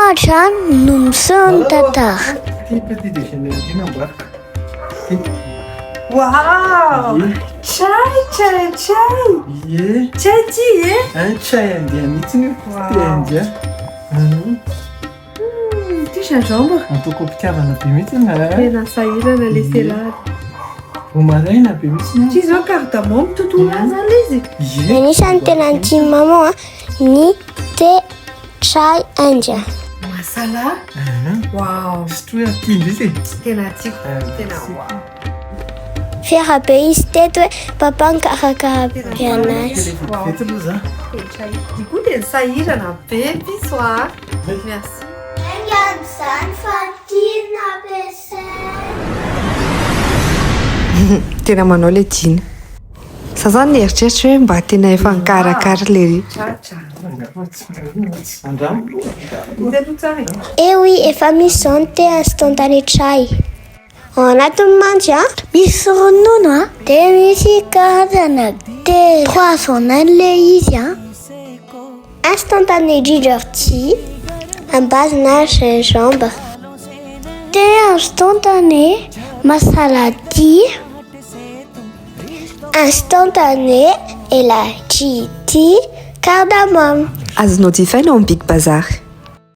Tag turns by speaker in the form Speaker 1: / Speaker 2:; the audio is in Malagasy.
Speaker 1: hatrany no miseho ny tantara.
Speaker 2: Ty petit déjeuner ty namboariko. Ty.
Speaker 3: Wow!
Speaker 2: Ie.
Speaker 3: Chai, chai, chai!
Speaker 2: Ie.
Speaker 3: Chai ty e!
Speaker 2: Un chai indien mihitsy io.
Speaker 3: Wow.
Speaker 2: Thé indien.
Speaker 3: Ty gingembre.
Speaker 2: Ataoko am-pitiavana be mihitsy na.
Speaker 3: Tena sahirana le
Speaker 2: Ie.
Speaker 3: salade.
Speaker 2: Vao maraina be mihitsy
Speaker 3: Ty zao cardamome tontolo zany le izy.
Speaker 2: Ie.
Speaker 1: Anisan'ny tena tian'ny maman a, ny thé chai indien.
Speaker 3: Masala.
Speaker 2: Mhm.
Speaker 3: Wow!
Speaker 2: Sotroy ary tia indrisy e.
Speaker 3: Tena tiako.
Speaker 2: Ah,
Speaker 3: Tena
Speaker 2: merci.
Speaker 3: wow.
Speaker 1: Fiera be izy teto hoe papa nikarakara be anazy.
Speaker 2: Kely vetivety aloha za.
Speaker 3: Chai. Du coup tena sahirana be piso a. Merci.
Speaker 1: Haingan'izany fa tiana ampiasaina.
Speaker 4: Tena manao le dina. Za zany nieritreritra hoe mba tena efa nikarakara le ry.
Speaker 3: Tratra.
Speaker 2: Angamba tsy tsy andramo aloha.
Speaker 3: Izy aloha tsara e.
Speaker 1: Eh oui, efa misy zao ny thé instantané chai. Ao anatiny mantsy a, misy ronono a, dia misy karazana thé trois en un le izy a. Instantané ginger tea, à base na gingembre. Thé instantané masala tea. Instantané elaichi tea cardamome.
Speaker 4: Azonao jifaina ao amin'ny Big Bazar.